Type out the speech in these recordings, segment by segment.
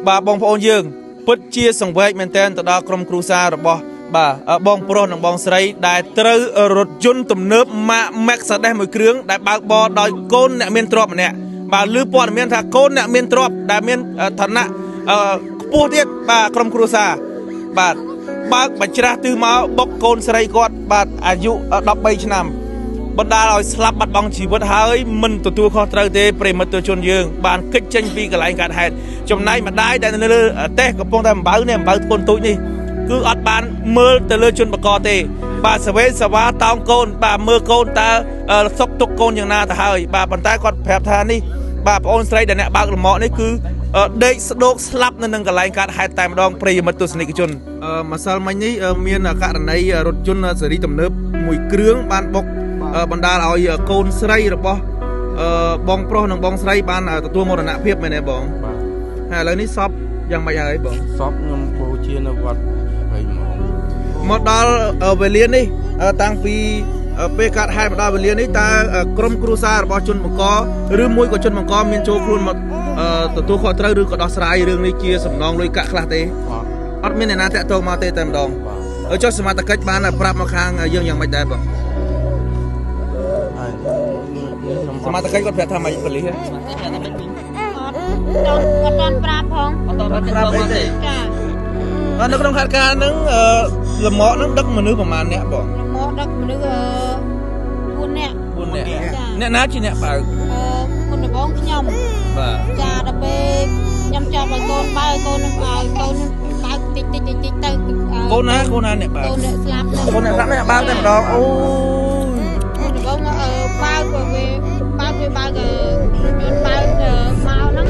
បាទបងប្អូនយើងពិតជាសង្វេគមែនទែនទៅដល់ក្រុមគ្រួសាររបស់បាទបងប្រុសនិងបងស្រីដែលត្រូវរថយន្តទំនើបម៉ាក Mercedes មួយគ្រឿងដែលបើកបរដោយកូនអ្នកមានទ្រព្យម្នាក់បាទឮព័ត៌មានថាកូនអ្នកមានទ្រព្យដែលមានឋានៈខ្ពស់ទៀតបាទក្រុមគ្រួសារបាទបើកបច្ច្រាស់ទិសមកបុកកូនស្រីគាត់បាទអាយុ13ឆ្នាំបណ្ដាលឲ្យស្លាប់បាត់បង់ជីវិតហើយមិនទទួលខុសត្រូវទេប្រិយមិត្តជនយើងបានគេចចេញពីកន្លែងកើតហេតុចំណែកម្ដាយដែលនៅលើតេះកំពុងតែអំបៅនេះអំបៅកូនទូចនេះគឺអត់បានមើលទៅលើជនបកទេបាទសវេសវ៉ាតោងកូនបាទមើលកូនតើសុកទុកកូនយ៉ាងណាទៅហើយបាទប៉ុន្តែគាត់ប្រាប់ថានេះបាទប្អូនស្រីដែលអ្នកបើកលំអនេះគឺដេកស្ដោកស្លាប់នៅនឹងកន្លែងកើតហេតុតែម្ដងប្រិយមិត្តទស្សនិកជនម្សិលមិញនេះមានករណីរថយន្តស៊េរីទំនើបមួយគ្រឿងបានបុកបណ្ដាលឲ្យកូនស្រីរបស់បងប្រុសនិងបងស្រីបានទទួលមរណភាពមែនទេបង បាទ ហើយឥឡូវនេះសពយ៉ាងម៉េចហើយបង សពខ្ញុំបូជានៅវត្ត20ម៉ោង មកដល់វេលានេះតាំងពីពេលកាត់ហេតុមកដល់វេលានេះតើក្រុមគ្រួសាររបស់ជនបង្កឬមួយក៏ជនបង្កមានចូលខ្លួនមកទទួលខុសត្រូវឬក៏ដោះស្រាយរឿងនេះជាសំណងលុយកាក់ខ្លះទេ អត់ អត់មានអ្នកណាតាក់ទងមកទេតែម្ដង បាទ ចុះសមត្ថកិច្ចបានប្រាប់មកខាងយើងយ៉ាងម៉េចដែរបង ហើយនេះខ្ញុំ សមត្ថកិច្ចគាត់ប្រាប់ថាម៉េចប៉ូលីស អត់អត់តន់ប្រាប់ផង អត់ប្រាប់អីទេ ចា នៅក្នុងហេតុការណ៍ហ្នឹងលំអហ្នឹងដឹកមនុស្សប្រហែលអ្នកបង លំអដឹកមនុស្ស4នាក់ 4នាក់អ្នកណាជាអ្នកបើក មុនដំបូងខ្ញុំ បាទ ចាដល់ពេលខ្ញុំចង់ឲ្យកូនបើកូននឹងឲ្យកូនបើកតិចតិចតិចតិចទៅ កូនណាកូនណាអ្នកបើក កូនអ្នកស្លាប់ កូនអ្នកស្លាប់អ្នកបើកតែម្ដងអូ មុនដំបូងបើកវាបើកវាបើកយន្តបើកមកហ្នឹង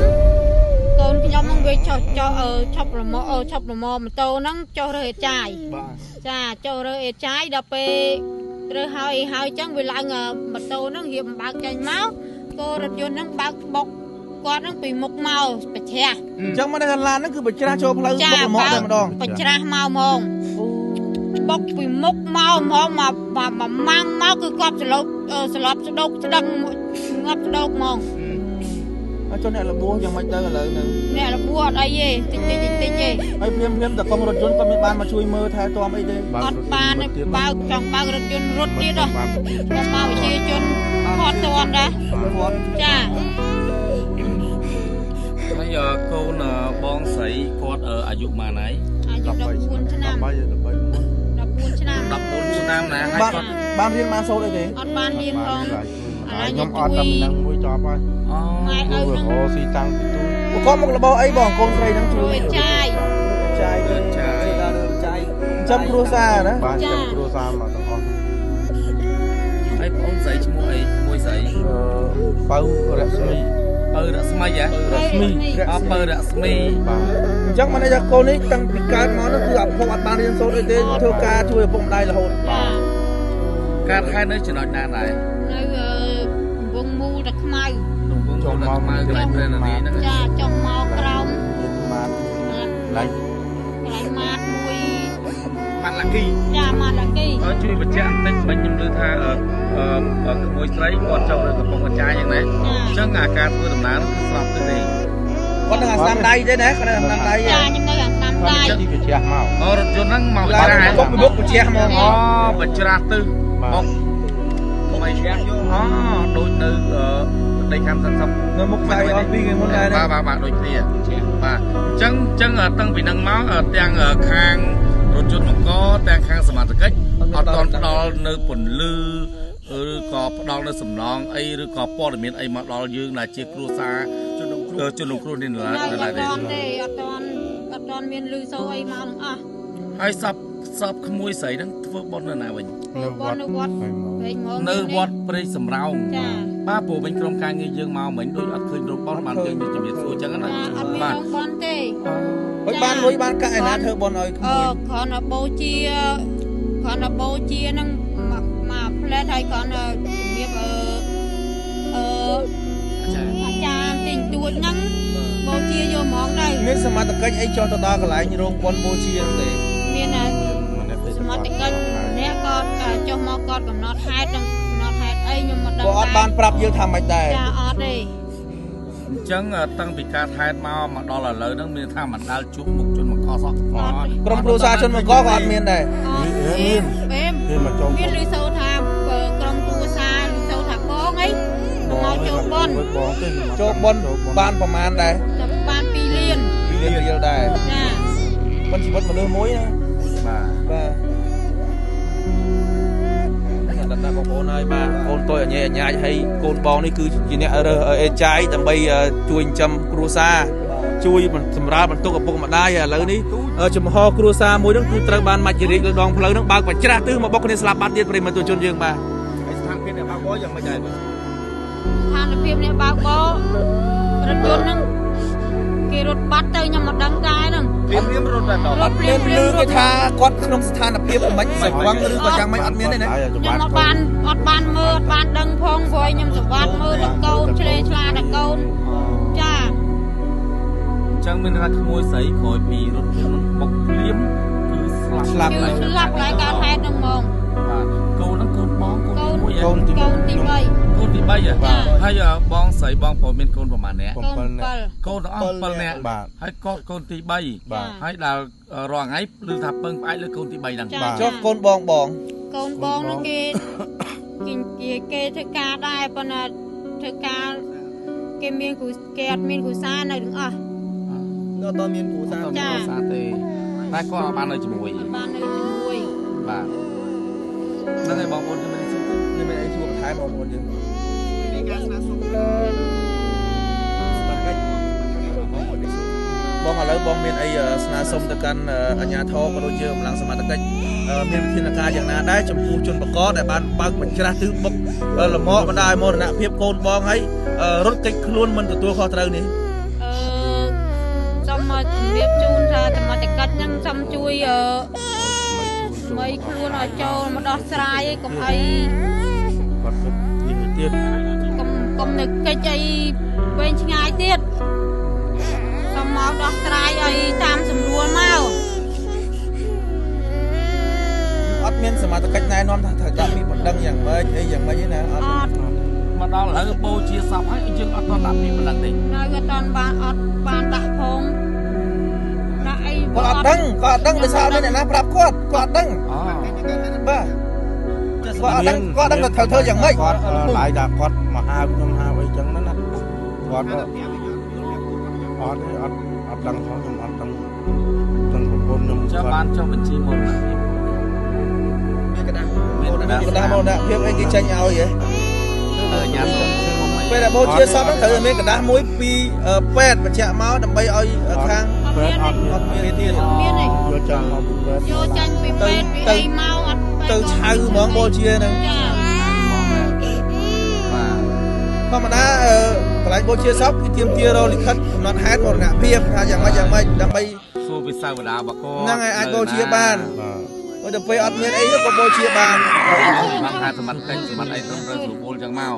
កូនខ្ញុំហ្នឹងវាចុះចុះឈប់រមឈប់រមម៉ូតូហ្នឹងចុះរើអេចាយចាចុះរើអេចាយដល់ពេលរើហើយហើយចឹងវាឡើងម៉ូតូហ្នឹងរៀបបើកចេញមកកូរថយន្តហ្នឹងបើកបុកគាត់ហ្នឹងពីមុខមកបច្ច្រាស់ អញ្ចឹងមកដល់ឡានហ្នឹងគឺបច្ច្រាស់ចូលផ្លូវបុកលំតែម្ដង បច្ច្រាស់មកហ្មងបុកពីមុខមកហ្មងមកមកម៉ាំងមកគឺគាត់ស្លប់ស្លប់ស្ដោកស្ដឹងងាប់ស្ដោកហ្មង អត់ចុះអ្នករបួសយ៉ាងម៉េចទៅឥឡូវហ្នឹង អ្នករបួសអត់អីទេតិចតិចតិចតិចទេ ហើយភ្លាមភ្លាមតកងរថយន្តគាត់មានបានមកជួយមើលថែទាំអីទេ អត់បានបើកចង់បើករថយន្តរត់ទៀតហ៎តែមកវិជាជនខត់តន់ដែរចា ហើយកូនបងស្រីគាត់អាយុប៉ុន្មានហើយ អាយុ14ឆ្នាំ14ឆ្នាំ 14ឆ្នាំណាហើយគាត់ បានរៀនបានសូត្រអីទេ អត់បានរៀនផង ខ្ញុំអត់តែម្ដងមួយចប់ហើយ អូ ម៉ែឪហ្នឹង រស៊ីតាំងពីទូ ប្រកបមុខរបរអីបងកូនស្រីហ្នឹងជួយ ចាយ ចាយចាយចាយចាំគ្រួសារណា បាទចាំគ្រួសារមកទាំងអស់ ហើយបងស្រីឈ្មោះអីមួយស្រី បើរស្មី បើរស្មីហ៎ រស្មី អបើរស្មី បាទ អញ្ចឹងមិនថាកូននេះតាំងពីកើតមកនោះគឺអពុកអត់បានរៀនសូត្រអីទេធ្វើការជួយឪពុកម្ដាយរហូត បាទ កើតហេតុនៅចំណុចណាដែរ នៅវងមូលតាខ្មៅ វងមូលតាខ្មៅកន្លែងព្រះនារីហ្នឹង ចាចុះមកក្រោម ម៉ាតឡៃ កន្លែងម៉ាតមួយ ម៉ាតឡាគី ចាម៉ាតឡាគី ជួយបញ្ជាក់បន្តិចមិញខ្ញុំឮថាក្មួយស្រីគាត់ចង់នៅកំពង់កាចាយយ៉ាងណាអញ្ចឹងអាការធ្វើដំណើរគឺស្របទៅទេ គាត់នឹងអាស្នាមដៃទេណាគាត់នឹងអាស្នាមដៃ ចាខ្ញុំនៅអាស្នាមដៃ ទីបច្ច្រាស់មក អូរថយន្តហ្នឹងមកច្រាស់ បុកពីមុខបច្ច្រាស់មក អូបច្ច្រាស់ទិសបុកថ្មីច្រាស់យកអូដូចនៅដីខំសន្សុក នៅមុខផ្សាយអស់ពីថ្ងៃមុនដែរ បាទបាទបាទដូចគ្នាបាទអញ្ចឹងអញ្ចឹងតាំងពីនឹងមកទាំងខាងរថយន្តបង្កទាំងខាងសមត្ថកិច្ចអត់ទាន់ផ្ដល់នៅពន្លឺឬក៏ផ្ដល់នៅសំណងអីឬក៏ព័ត៌មានអីមកដល់យើងដែលជាគ្រួសារជនរងគ្រោះនេះនៅឡើយទេ អត់ទេអត់ទាន់មានលឺសូអីមកនឹងអស់ ហើយសពក្មួយស្រីហ្នឹងធ្វើបុណ្យនៅណាវិញ នៅវត្ត នៅវត្តព្រៃសំរោង ចា បាទព្រោះវិញក្រុមការងារយើងមកមិញដូចអត់ឃើញរោងបុណ្យបានយើងជំរាបសួរអញ្ចឹងណា អត់មានរោងបុណ្យទេ ហើយបានលុយបានកាក់ឯណាធ្វើបុណ្យឲ្យក្មួយ គ្រាន់តែបូជាគ្រាន់តែបូជាហ្នឹងមកផ្លែតហើយគ្រាន់តែជំរាបអាចារ្យទីទួចហ្នឹងបូជាយកហ្មងទៅ មានសមត្ថកិច្ចអីចុះទៅដល់កន្លែងរោងបុណ្យបូជាហ្នឹងទេ មានសមត្ថកិច្ចអ្នកក៏ចុះមកគាត់កំណត់ហេតុនឹងកំណត់ហេតុអីខ្ញុំមិនដឹង គាត់អត់បានប្រាប់យើងថាម៉េចដែរ ចាអត់ទេ អញ្ចឹងតាំងពីការថែតមកដល់ឥឡូវហ្នឹងមានថាមិនដាល់ជួបមុខជនបង្កសោះក្រុមគ្រួសារជនបង្កក៏អត់មានដែរមានមានឮសូរថាក្រុមគ្រួសារឮសូរថាបងអីមកចូលប៉ុនចូលប៉ុនបានប្រមាណដែរបាន2លាន2លានរៀលដែរចាប៉ុនជីវិតមនុស្សមួយណាបាទបាទដល់ណាបងប្អូនហើយបាទកូនតូចអញញ៉ាចហើយកូនបងនេះគឺជាអ្នករើសអេចាយដើម្បីជួយចិញ្ចឹមគ្រួសារជួយសម្រាលបន្ទុកឪពុកម្ដាយឥឡូវនេះចំហគ្រួសារមួយហ្នឹងគឺត្រូវបានមច្ចរាជលើដងផ្លូវហ្នឹងបើកបច្រាស់ទិសមកបុកគ្នាស្លាប់បាត់ទៀតប្រិយមិត្តជនយើងបាទហើយស្ថានភាពអ្នកបើកបរយ៉ាងម៉េចដែរស្ថានភាពអ្នកបើកបររថយន្តហ្នឹងគេរត់បាត់ទៅខ្ញុំមិនដឹងដែរហ្នឹង ព្រាមរត់តែដល់ អត់មានឮគេថាគាត់ក្នុងស្ថានភាពមិនសវឹងឬក៏យ៉ាងម៉េចអត់មានទេណាខ្ញុំអត់បានមើលអត់បានដឹងផងព្រោះខ្ញុំសវត្តមើលដល់កូនឆ្លេឆ្លាដល់កូនចាអញ្ចឹងមានថាក្មួយស្រីក្រោយពីរថយន្តបុកភ្លាមគឺស្លាប់ស្លាប់កន្លែងកើតហេតុហ្នឹងហ្មងបាទកូនហ្នឹងកូនបងកូនទី1កូនទី3កូនទី3ហើយបងស្រីបងប្រុសមានកូនប្រហែលនាក់ 7នាក់កូនទាំងអស់7នាក់ហើយកូនទី3ហើយដល់រាល់ថ្ងៃឮថាពឹងផ្អែកលើកូនទី3ហ្នឹងចុះកូនបងបងកូនបងហ្នឹងគេគេធ្វើការដែរប៉ុន្តែធ្វើការគេមានគ្រូគេអត់មានគ្រូសានៅទាំងអស់អត់មានគ្រូសាទេតែគាត់អត់បាននៅជាមួយបាននៅជាមួយបាទហ្នឹងហើយបងប្អូនខ្ញុំមានមានអីសួរបន្ថែមបងប្អូនយើងមានការស្នើសុំស្មារតីបងឥឡូវបងមានអីស្នើសុំទៅកាន់អាជ្ញាធរក៏ដូចជាកម្លាំងសមត្ថកិច្ចមានវិធានការយ៉ាងណាដែរចំពោះជនបង្កដែលបានបើកបញ្ច្រាស់ទិសបុកលមាក់បណ្ដាឲ្យមរណភាពកូនបងហើយរត់គេចខ្លួនមិនទទួលខុសត្រូវនេះសូមមកជំរាបជូនថាសមត្ថកិច្ចហ្នឹងសូមជួយមីខ្លួនឲ្យចូលមកដោះស្រាយឲ្យកុំអីគាត់គិតនេះទៀតកុំនៅកិច្ចអីវែងឆ្ងាយទៀតសូមមកដោះស្រាយឲ្យតាមសម្រួលមកអត់មានសមត្ថកិច្ចណែនាំថាត្រូវដាក់ពីបណ្ដឹងយ៉ាងម៉េចអីយ៉ាងម៉េចទេណាអត់មកដល់ឥឡូវបូជាសពហើយយើងអត់ទាន់ដាក់ពីបណ្ដឹងទេនៅអត់ទាន់បានអត់បានដាក់ផងដាក់អីគាត់អត់ដឹងគាត់អត់ដឹងដោយសារមានអ្នកណាប្រាប់គាត់គាត់អត់ដឹងបាទគាត់អត់ដឹងគាត់ដឹងថាត្រូវធ្វើយ៉ាងម៉េចគាត់ឡាយថាគាត់មកហៅខ្ញុំហៅអីចឹងណាគាត់អត់អត់ដឹងផងខ្ញុំអត់ដឹងដឹងប្រពន្ធខ្ញុំចាំបានចុះបញ្ជីមរណភាពមានกระดาษមរណភាពអីគេចេញឲ្យហ៎ ញ៉ាំពេលដែលបូជាសពហ្នឹងត្រូវតែមានกระดาษមួយពីពេទ្យបញ្ជាក់មកដើម្បីឲ្យខាង ពេទ្យអត់មានទៀតមានទេយកចាំមកពីពេទ្យយកចាញ់ពីពេទ្យពីអីមកអត់ទៅឆៅហ្មងបូជាហ្នឹងបាទធម្មតាកន្លែងបូជាសពគឺទាមទាររកលិខិតកំណត់ហេតុមរណភាពថាយ៉ាងម៉េចយ៉ាងម៉េចដើម្បី សួរពីសាវតាបក ហ្នឹងហើយអាចបូជាបានបាទទៅពេលអត់មានអីក៏បូជាបាន បានថាសមត្ថកិច្ចសមត្ថអីត្រឹមត្រូវស្រួលចឹងមក